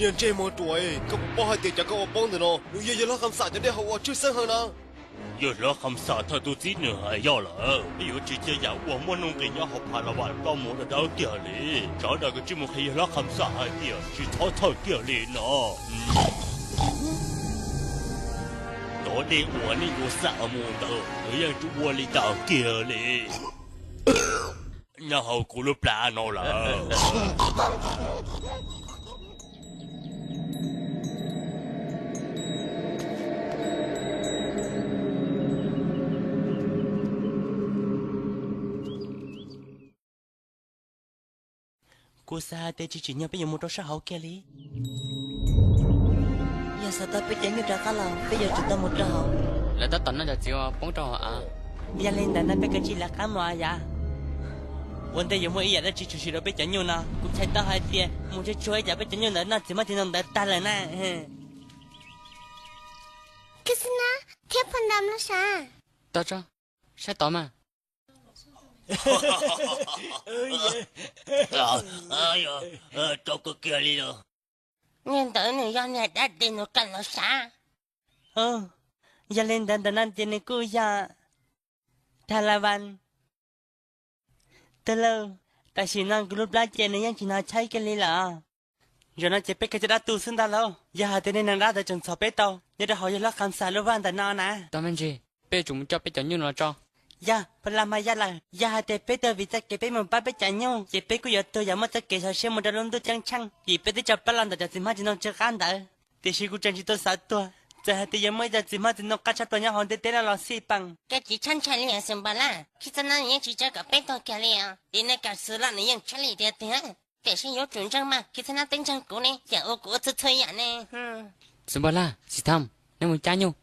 Yog ntsej muag ruam, koj puas paub hais tias cov koj ua poob ntawm no nws yog yawg hlob Kham Xam cov dej haus uas tshwj xeeb heev na? Yawg hlob Kham Xam thawj tug txib nws hais yog lawm, peb yuav tsis cia yam uas muaj nuj nqis nyob hauv Phas Las Vas ploj mus dawb dawb kiag li. Sawv daws kav tsij mus qhia yawg hlob Kham Xam hais tias tsis txhob txhawj kiag li no. Cov dej uas nej yuav xam mus ntawd nws yeej tsis ua li cas kiag li. Nyob hauv kuv lub plab no lawm. Kuv xav hais tias tsis tsim nyog peb yuav mus rau sab hauv kiag li. Yog xav tau peb cov nyuj rov qab los peb yuav tsum tau mus rau hauv. Lawv tab tom noj cov txiv uas poob rau hauv av. Yog li ntawd no peb kav tsij lawv qab mus yav. Ua ntej yuav muaj ib yam dab tsi tshwm sim rau peb cov nyuj no. Kuv txhais tau hais tias mus tsuag tsuag ib tsam peb cov nyuj ntawd noj txiv hmab txiv ntoo ntawd tag lawm na. Khib Xab Nab thiab Phas Nram los sav. Tos tso, saib tod mas. Tau kawg kiag li los. Niag ntawd nws yog niag dab tsi nws kam los sav? Yog li ntawd ntawm no ces nws kuj yog Thas Las Vas. Tag lawm, tam sim no kuv lub plab ces nws yeej tsis hnov tshaib kiag li lawm. Zaum no ces peb khaws caj dab tu xwb ntag lauj. Yog hais tias nej neeg dab ntawd tseem ntxhov peb tau nyob rau hauv yawg hlob Kham Xam lub vaj ntawm no na. Tos me ntsis, peb yuav tsum mus coj peb cov nyuj no los tso. Yog, Phas Las mas yog lawm, yog hais tias peb tuaj vim txoj kev peb mus pab peb cov nyuj ces peb kuj yuav tuag yam muaj txoj kev xyov siab mus rau lub ntuj ceeb tsheej vim peb twb tso plab los ntawm cov txiv hmab txiv ntoo tsw qab ntawd. Tiam sis kuv tseem tsis tau xav tuag, txawm hais tias yuav muaj ib co txiv hmab txiv ntoo qab tshaj plaws nyob hauv ntiaj teb no los xij peem. Koj tsis txhob ntshai li os Xwm Npas Laj, Khib Txhob Nab nws yeej tsis tso kom peb tuag kiag li os. Li nej kam xwb los nws yeej tshaj li tiag tiag. Tiam sis yuav tsum ntseeg mas, Khib Txhob Nab twb ntseeg kuv ne, yam ua kuv ua txhua txhua yam ne. Xwm Npas Laj, Xis Tham, nej mus cab nyuj,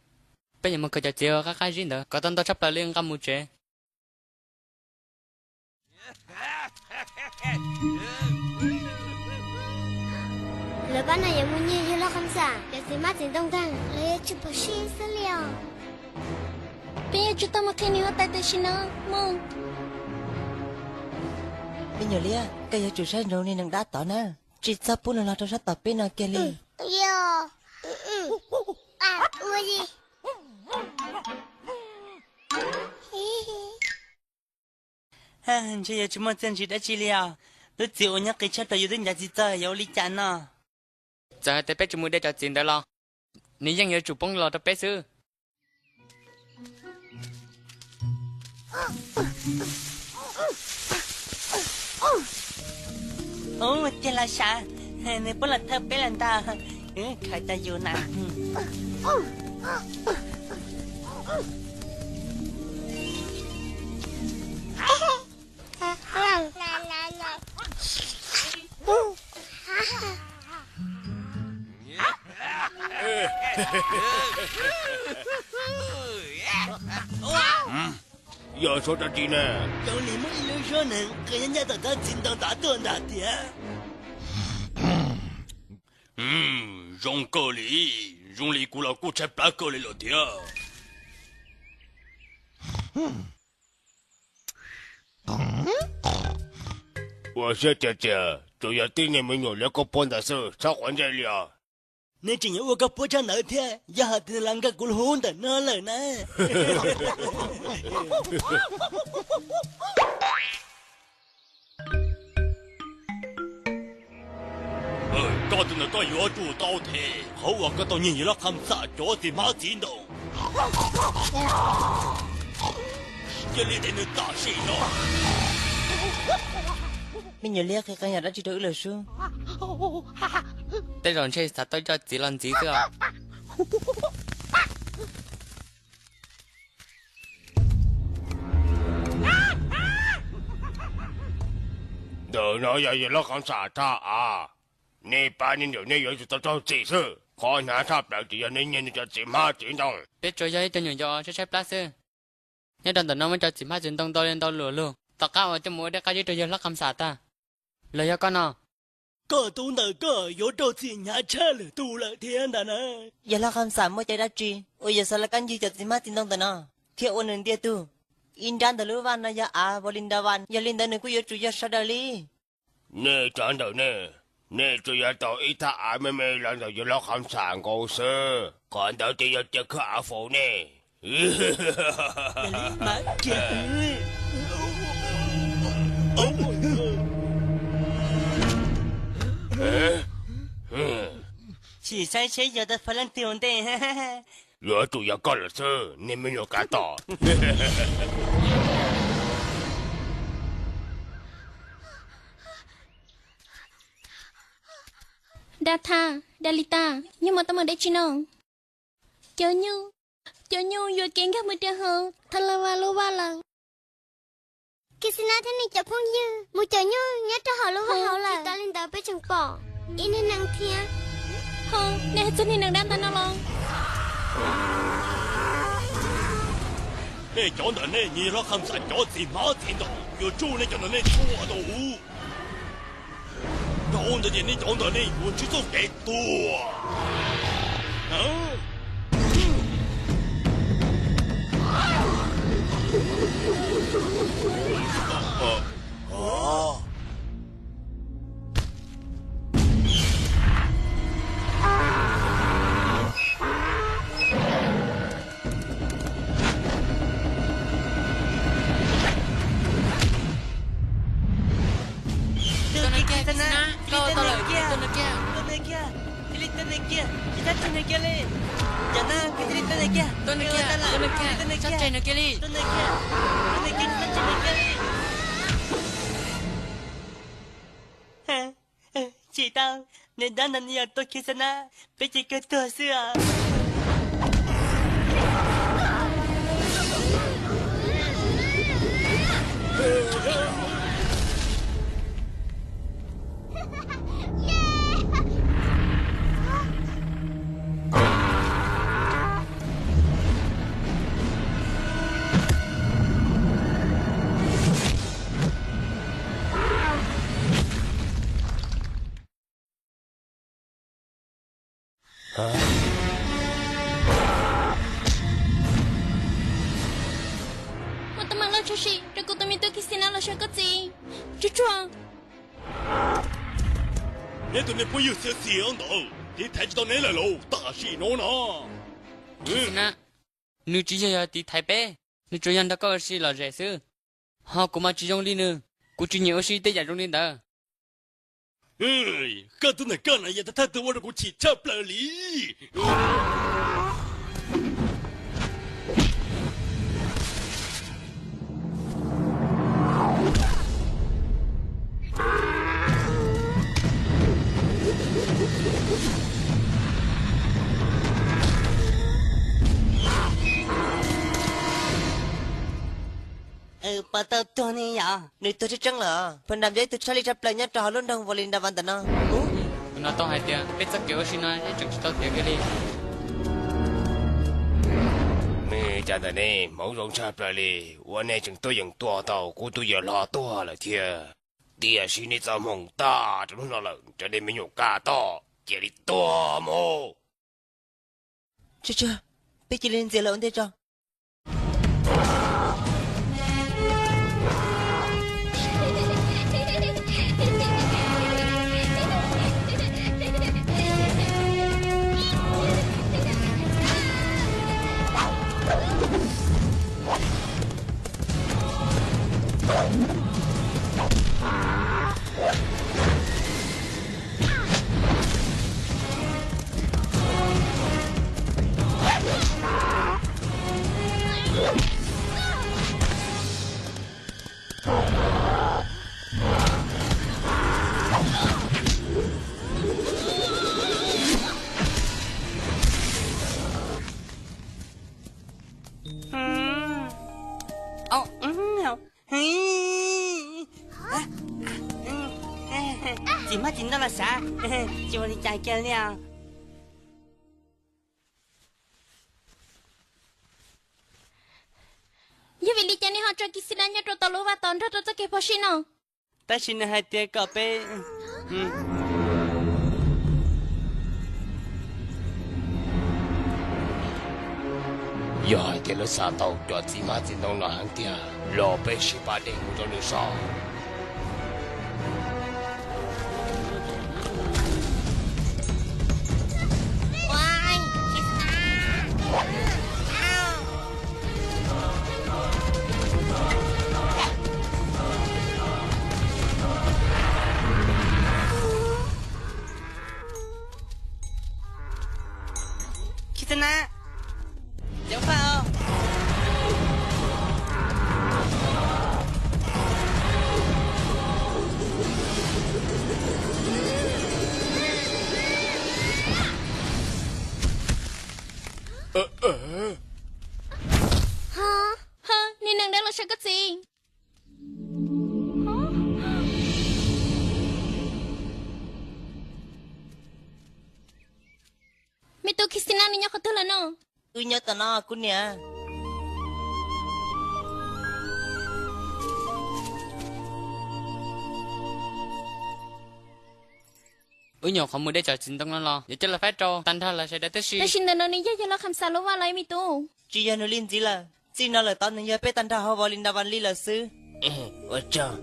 peb yuav mus khaws cov txiv qab qab zib ntawd kom tau ntau tshaj plaws li nqa mus tsev. Lawv pab no yuav mus nyiag yawg hlob Kham Xam cov txiv hmab txiv ntoo ntag, lawv yuav tsum pom seb xwb li os. Peb yuav tsum tau mus qhia niam huab tais tam sim no mus. Me nyuam liab, koj yuav tsum saib ntsoov niag neeg dab tod na, tsis txhob pub nws los rau sab tom peb no kiag li. Yog, ua li. Ntshe yuav tsis muaj txiaj ntsig dab tsi li os. Lub txiv uas nyob qis tshaj plaws yus twb ncav tsis txog, yuav ua li cas no? Txawm hais tias peb tsis mus de cov txiv ntawd los, nws yeej yuav tsum poob los rau peb xwb. Ub, tiag los sav, nws poob los thawj peb lawm ntag. Khaws tau yus na. Yog suab dab tsi ne? Zoo li muaj ib lub suab neeg qw nyob nyob tom tsob txiv ntoo tod tuaj ntag tiag. Zoo kawg li, zoo li kuv los kuj tshaib plab kawg li lawm thiab. Ua siab tiag tiag, tsuas yog tib niag me nyuam liab koj puab ntawd xwb, txhob quav ntsej li os. Nws tseem yuav ua koj puab tshaj ntawd thiab, yog hais tias nws los nkag kuv lub hub ntawm no lawm na. Koj tus ntawm koj yuav tsum tau them qhov uas koj tau nyiag yawg hlob Kham Xam cov txiv hmab txiv ntoo. Cia li ntes nws tam sim no. Me nyuam liab qhia qee yam dab tsi rau wb lawm sub? Tej zaum ntshe xav tau cov txiv los ntxiv xwb os. Ntawm no yog yawg hlob Kham Xam thaj av. Nej pab nej nrog nej yuav tsum tau raug txim xwb. Qhov hnyav tshaj plaws ces yog nej nyiag nws cov txiv hmab txiv ntoo. Peb tsuas yog ib co nyuam yaus tshaib tshaib plab xwb. Nyob rau ntawm no muaj cov txiv hmab txiv ntoo ntau li ntau luam lug. Tom qab uas coj mus ua dej qab zib rau yawg hlob Kham Xam tag. Los yog koj no? Koj tus ntawm koj yuav raug txim hnyav tshaj lwm tus lawm thiab ntag na. Yawg hlob Kham Xam muaj cai dab tsi uas yuav xav los kab ncig cov txiv hmab txiv ntoo ntawm no thiab ua nws ntiag tug? Ib nrab ntawm lub vaj no yog av Vas Lis Nra Vas, yog li ntawd nws kuj yuav tsum yog sawv daws li. Nej tsov ntawm nej, Nej tsuas yuav tau ib thaj av me me los ntawm yawg hlob Kham Xam nkaus xwb, qhov ntawd ces yog cia khawb av faus nej. Sim saib seb yog tau fa leej twg ua ntej. Yuav tsum yog koj lawm xwb, niag me nyuam kav tom. Dathas, Dalitas, yog mas tau mus dab tsi no? Cov nyuj, cov nyuj yuam kev nkag mus rau hauv Thalava lub vaj lawm. Kixinas thiab nws cov phooj ywg mus cov nyuj nyob rau hauv lub vaj hauv lawm. Tsis tas li ntawd peb tseem pom ib niag nees thiab. Ho, nej hais txog niag nees dab ntawd no los? Nej cov ntawm nej nyiag hlob Kham Xam cov txiv hmab txiv ntoo, yuav tsuj nej cov ntawm nej txhua tus. Dhau ntawd ces nej cov ntawm nej yuav ntsib txoj kev tuag. Tus neeg kiag, tus neeg kiag, cia li tua nws kiag, tus neeg kiag, cia li tua nws kiag, tsis txhob tseg nws kiag li. Cov no, cia li tua nws kiag, tua nws kiag, tua nws kiag, tsis txhob tseg nws kiag li. Tus neeg kiag, tus neeg kiag, tsis txhob tseg nws kiag li. Tsis tau, nws dab ntawd nws yog tua Kixinas, peb ces kawg tuag xwb os. Ua tau mas loj tshaj sim rau kuv tus me tub Kixinas los so koj txiv. Tsuag tsuag. Neb tus niag phooj ywg xiav xiav ntawd tiv thaiv tsis tau neb lawm lauj, tam sim no na. Kixinas, nws tsis yog yog tiv thaiv peb, nws tsuas yog nrog koj ua si lom zem xwb. Ho kuv mas tsis zoo li nws, kuv tsis nyiam ua si tej yam zoo li ntawd. Koj tus ntawm koj no yog thawj tug ua rau kuv chim tshaj plaws li. Pov tau tuag ne yom, nws tuag tseeb tseeb lawm. Pha Nram yog ib tug tshaj lij tshaj plaws nyob rau hauv lub nroog Valinda Vandana no. Tus no tau hais tias peb txoj kev ua si no yeej tseem tsis tau tiav kiag li. Nej cov ntawm nej hmoov zoo tshaj plaws li, ua nej tseem tuaj yeem tua tau kuv tus yawg hlob tuag lawm thiab. Tiam sis nej txoj hmoo tag rau hnub no lawm, cov nej me nyuam kaj tom, cia li tuag mus. Tsuag tsuag, peb cia li ntxias lawv ua ntej tso. Txiv hmab txiv ntoo los sav, tsis ua li cas kiag li os. Yog vim li cas nej ho tso Kixinas nyob rau tom lub vaj tos nrog rau txoj kev phom sij no? Tab sis nws hais tias kom peb, yog hais tias lawv xav tau cov txiv hmab txiv ntoo no heev tiag los peb sib pab de mus rau nws so. Koj txiv. Me tub Khixina, nws nyob qhov twg lawm no? Wb nyob tom no kuv niam. Wb nyuam qhuav mus de cov txiv ntoo no los yuav coj los faib rau tag nrho lawv sawv daws tib si. Tam sim ntawm no nws yog yawg laus Kham Xas lub vaj los me tub? Tsis yog nws li ntxiv lawm, txij no lawm tod nws yog peb tag nrho hauv Vos Lis Nras Vas Lis lawm xwb. Ua tsaug.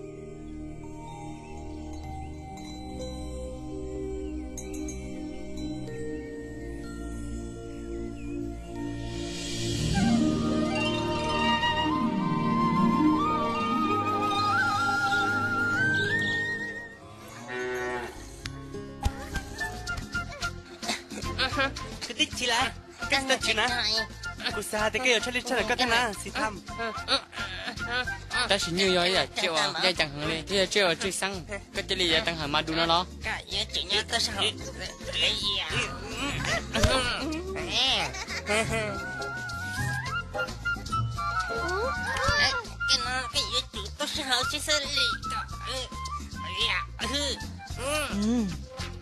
Kwv tij Chiv Lav, koj tsis tau chwv na. Kuv xav hais tias koj yuav tshaj li tshaj lawm koj thiab na, Xis Tham. Tab sis nyuj yog ib yam tsiaj uas ncaj ncees heev li, twb yog tsiaj uas tswj xeeb, koj cia li yuav teev hawm mas dus no los?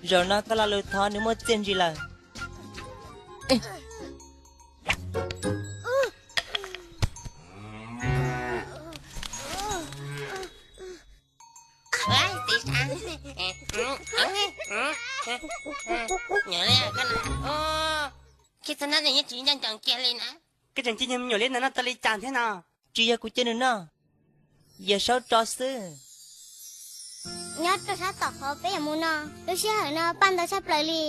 Zaum no koj lo lus thov nws muaj txiaj ntsig lawm. Koj tseem cia me nyuam liab ntawd noj tau li cas thiab no? Tsis yog kuv cia nws noj, yog Saub tso xwb. Nyob rau sab tom qhov peb yuav mus no, lub sij hawm no paj ntau tshaj plaws li.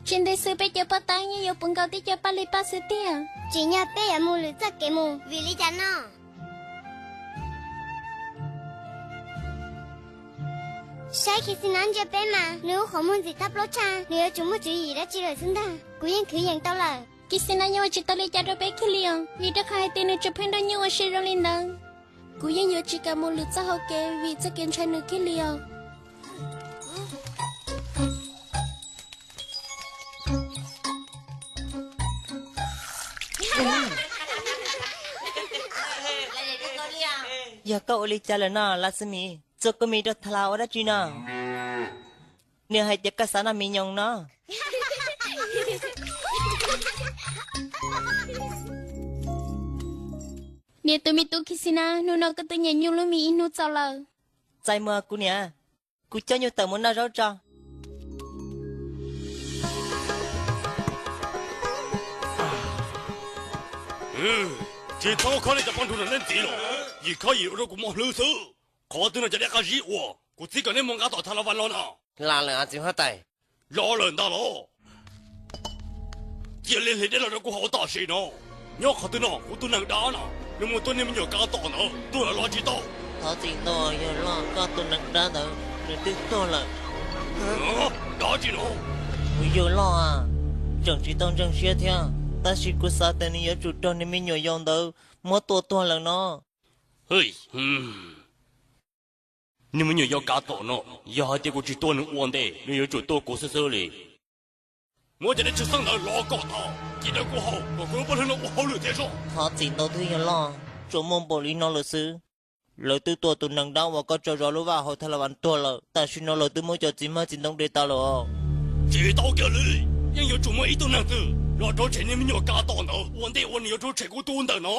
Tsis ntev xwb peb cov paj tab yeej yuav puv nkaus tib co paj li paj xwb tiag. Tsim nyog peb yuav mus lwm txoj kev mus. Vim li cas no? Saib Khixina ntsia peb mas nws ua qhov muag ntxim thab plaub tshaj, nws yuav tsum muaj tswv yim dab tsi lawm xwb ntag. Kuv yeej khwv yees tau lawm. Khixina yeej ua tsis tau li cas rau peb kiag li os, vim rau qhov hais tias nws tseem pheej nrog nyuj ua si zoo li ntawd. Kuv yeej yuav tsis kam mus lwm txoj hauv kev vim txoj kev ntshai nws kiag li os. Yog koj ua li cas lawm no Las Xis Mis? Txua kua mis rau Thas Las ua dab tsi no? Nws hais tias koj xav noj mis nyoos no. Niam tus me tub Khixina, hnub no koj twb nyiam nyuj lub mis ib hnub txaus lawm. Txais muag kuv niam, kuv coj nyuj tawm mus noj zaub tso. Tsis txhob khob nej cov poj nrug no neb ntxiv los, yim khob yim ua rau kuv mob hlwb xwb. Qhov twg no cov dej qab zib uas kuv txib kom neb mus nqa tom Thas Las Vas los no? Los lawm txiv huab tais. Los lawm ntag los. Cia li hliv dej los rau kuv haus tam sim no. Nyob qhov twg no kuv tus neeg dab no, nws mus tua niag me nyuam kav tom ntawd tuag los los tsis tau. Thov txim ntau yawg loj, koj tus neeg dab ntawd nws twb tuag lawm. Dab tsi no? Kuv yawg loj, tseem tsis tau ntseeg siab thiab, tab sis kuv xav tias nws yuav tsum raug niag me nyuam yaus ntawd muab tua tuag lawm no. Niag me nyuam yaus kav tom no, yog hais tias kuv tsis tua nws ua ntej, nws yuav tsum tua kuv xwb xwb li. Muab cov dej tshwj xeeb ntawd los kom tag, cia rau kuv haus kom kuv lub paj hlwb no ua hauj lwm thiab zog. Thov txim ntau thiab yawg loj, tsuas muaj npaum li no lawm xwb. Lawv twb tua tus neeg dab uas koj tso zov lub vaj hauv Thas Las Vas tuag lawm, tam sim no lawv twb muab cov txiv mag txiv ntoo de tas lawm os. Tsis tau kiag li, yeej yuav tsum muaj ib tug neeg twg los rhuav tshem niag me nyuam kav tom ntawd ua ntej uas nws yuav rhuav tshem kuv tus ntawm no.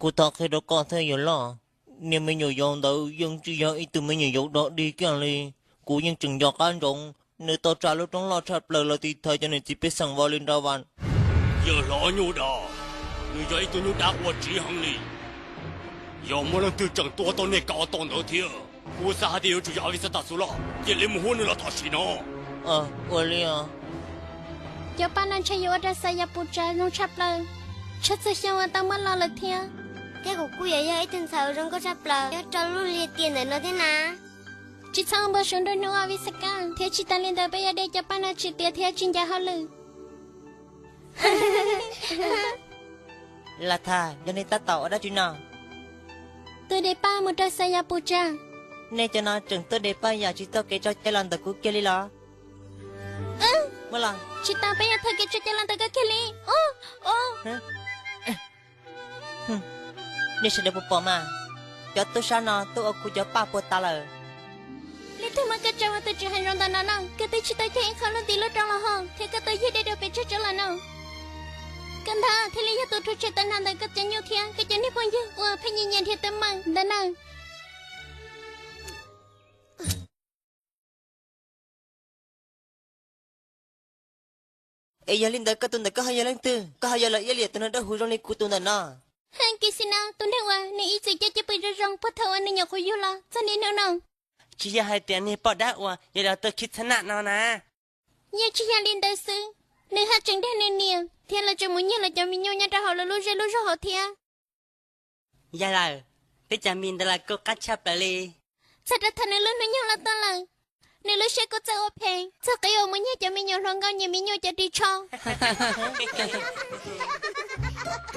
Kuv thov qhia rau koj thiab yawg loj, niag me nyuam yaus ntawd yeej tsis yog ib tug me nyuam yaus dog dig kiag li. Kuv yeej tseem nco qab ntsoov nws tau tsa lub roob loj tshaj plaws los tiv thaiv cov niam txiv pej xeem Vas Lis Nras Vas. Yawg hlob nyuj dab, nws yog ib tug nyuj dab uas tsiv heev li. Yog muaj leej twg tseem tua tau niag kav tom ntawd thiab, kuv xav hais tias yuav tsum yog Avisatas xwb los, cia li mus hu nws los tam sim no. Ua li os. Cov paj no ntshe yuav ua rau Xayapusas zoo tshaj plaws, tshaj txhua xyoo uas tau muab los lawm thiab. Thiab kuv kuj yuav yog ib tug ntxhais uas zoo nkauj tshaj plaws nyob rau lub liaj tiaj ntawm no thiab na. Tsis txhob ua npau suav nruab hnub Avisakas, thiab tsis tas li ntawd peb yuav de cov paj no tsis tiav thiab tsis ncav hauj lwm. Lathas, yog nej tab tom ua dab tsi no? Tuaj de paj mus rau Xayapusas. Nej cov no tseem tuaj de paj yam tsis tau kev tso cai los ntawm kuv kiag li los? Tsis tau, peb yuav tau kev tso cai los ntawm koj kiag li. Nej sawv daws puas pom mas, cov tub sab no twb ua kuv cov paj puas tas lawm. Leej twg muab koj tso ua tus tswv heev zoo ntawm no no? Koj twb tsis tau cog ib qho lub ntiv lub rau los hos thiab koj tau yig dej rau pes tsawg tsob los no. Koj ntag thiaj li yog tus rhuav tshem tag nrho ntawm koj cov nyuj thiab koj cov niag phooj ywg uas pheej nyiam nyiam nrhiav teeb meem ntawd na. Es yog li ntawd koj tus ntawm koj ho yog leej twg? Koj ho yog los iab liam tus neeg dawb huv zoo li kuv tus ntawm no? Kis Xis Nas, tus neeg uas nws ib txwm coj cwj pwm zoo zoo puag thaum uas nws nyuam qhuav yug los txog niaj hnub no. Tsis yog hais tias niag poj dab uas yog los tuaj khib txhab nam no na? Yeej tsis yog li ntawd xwb, nws haj tseem dag nws niam thiab los tseem mus nyiag lawv cov me nyuam nyob rau hauv lawv lub zej lub zog hauv thiab. Yog lawm, peb cov mis ntawd los kuj qab tshaj plaws li. Txog rau thaum nws lub hnub nyoog los tuaj lawm, nws lub siab kuj txawj ua phem, txog qib uas mus nyiag cov me nyuam hluas nkauj nyias me nyuam cov ris tsho.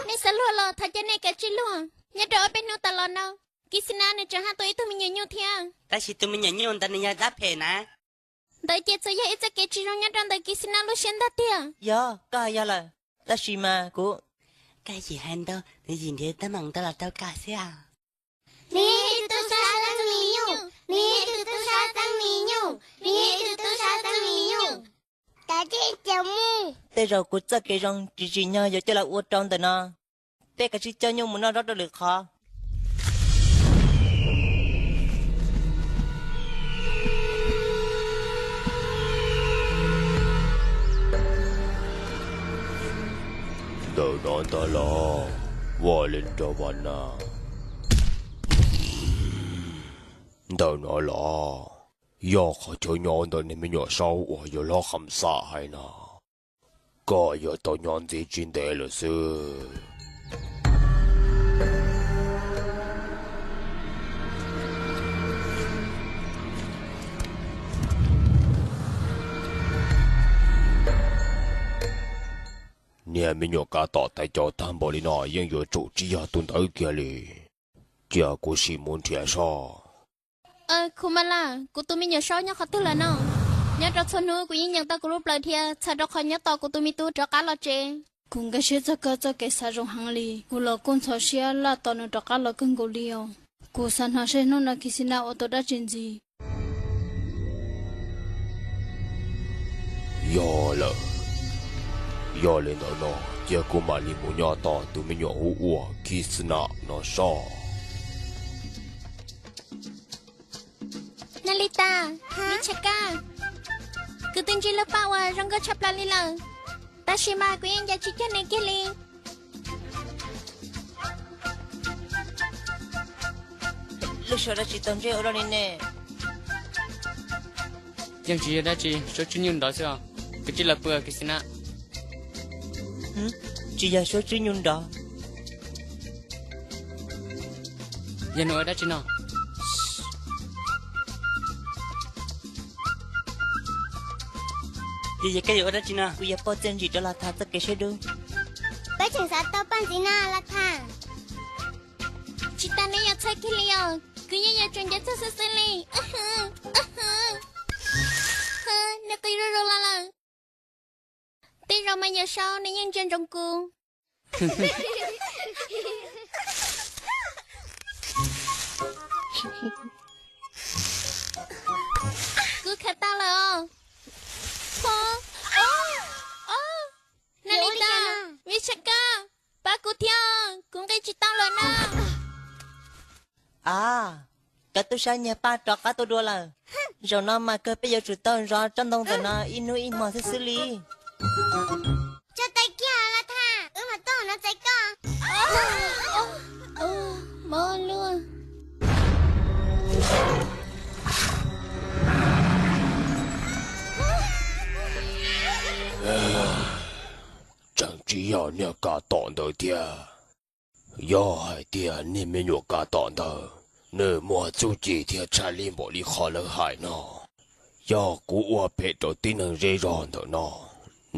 Nej xav luag los thov caw nej kav tsij luag. Nyob rau ob peb hnub tas los no, Kis Xis Nas nws tseem haj tua ib tug me nyuam nyuj thiab. Tab sis tus me nyuam nyuj ntawd nws yog dab phem na. Ntawd ces txawm yog ib txoj kev tsis zoo nyob rau ntawm Kis Xis Nas lub siab ntag tiag. Yog, koj hais yog lawm. Tab sis mas kuv, koj yim hais ntau, nws yim nrhiav teeb meem ntau los rau koj xwb. Nws yog ib tug tub sab txeeb me nyuam, nws yog ib tug tub sab txeeb me nyuam, nws yog ib tug tub sab txeeb me nyuam. Kav tsij cia mus. Tej zaum kuv txoj kev zoo tsis tsim nyog yuav coj los ua rau ntawm no. Peb kav tsij coj nyuj mus noj zaub rau lwm qhov. Ntawm no ntag los, Vaj Leej Rab Vaj Naj. Ntawm no los, yog qhov chaw nyob ntawm niag me nyuam saub uas yawg hlob Kham Xam hais no. Koj yuav tau nyob ntxiv tsis ntev lawm xwb. Niag me nyuam kav tom tais caus tag npaum li no yeej yuav tsum tsis yog tus ntawd kiag li. Cia kuv sim mus nrhiav soj. Khu ma laj, kuv tus me nyuam saub nyob qhov twg lawm no? Nyob rau txhua hnub kuv yeej nyeem tau kuv lub plawv dhia txhawm rau qhov nyob tos kuv tus me tub rov qab los tsev. Kuv nkag siab txog koj txoj kev xav zoo heev li, kuv los kuj ntxhov siab laj tos nws rov qab los kawg nkaus li os. Kuv xav hnov seb hnub no Kis Xis Nas ua tau dab tsi ntxiv. Yog lawm, yog li ntawd no cia kuv mam li mus nyob tos tus me nyuam hu ua Kis Xis Nas no soj. Na Lis Tas, Lis Tshaj Kab, kuv twb ntsib lub paj uas zoo nkauj tshaj plaws li lawm, tab sis mas kuv yeej ncav tsis cog nws kiag li. Lub suab dab tsi tau ntsej ua luaj li ne? Yeej tsis yog dab tsi, suab tswb nyuj nrov xwb os. Koj cia li pw Kis Xis Nas. Tsis yog suab tswb nyuj nrov. Yog nws ua dab tsi no? Yog, yog koj yuav ua dab tsi no? Kuv yuav pauj txiaj ntsim rau Las Tham txoj kev siab dub. Peb tseem xav tau poj ntxiv no Las Tham. Tsis tas neb yuav txhawj kiag li os, kuv yeej yuav tsum ncav txog xwb xwb li. Neb qi zuj zus los lawm. Tej zaum mas yawm saub nws yeej ntsia ntsoov kuv. Kuv khav tau lawm os. Nais Lis Tas, Lis Tshaj Kab, pab kuv thiab, kuv nqis tsis tau lawm na. A, cov tub sab nyiag paj rov qab tuaj dua lawm. Zaum no mas kawg peb yuav tsum tau zov tsob ntoo ntawm no ib hnub ib hmo xwb xwb li. Tso tes kiag Las Tham, wb mam tuaj no txais koj. Mob luaj. Tseem tsis yog niag kav tom ntawd thiab. Yog hais tias niag me nyuam kav tom ntawd nws muaj txuj ci thiab tshaj li npaum li qhov lawv hais no, yog kuv ua phem rau tib neeg zej zog ntawm no,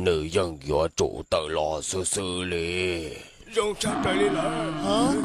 nws yeej yuav tsum tawm los xwb xwb li. Zoo tshaj plaws li lawm.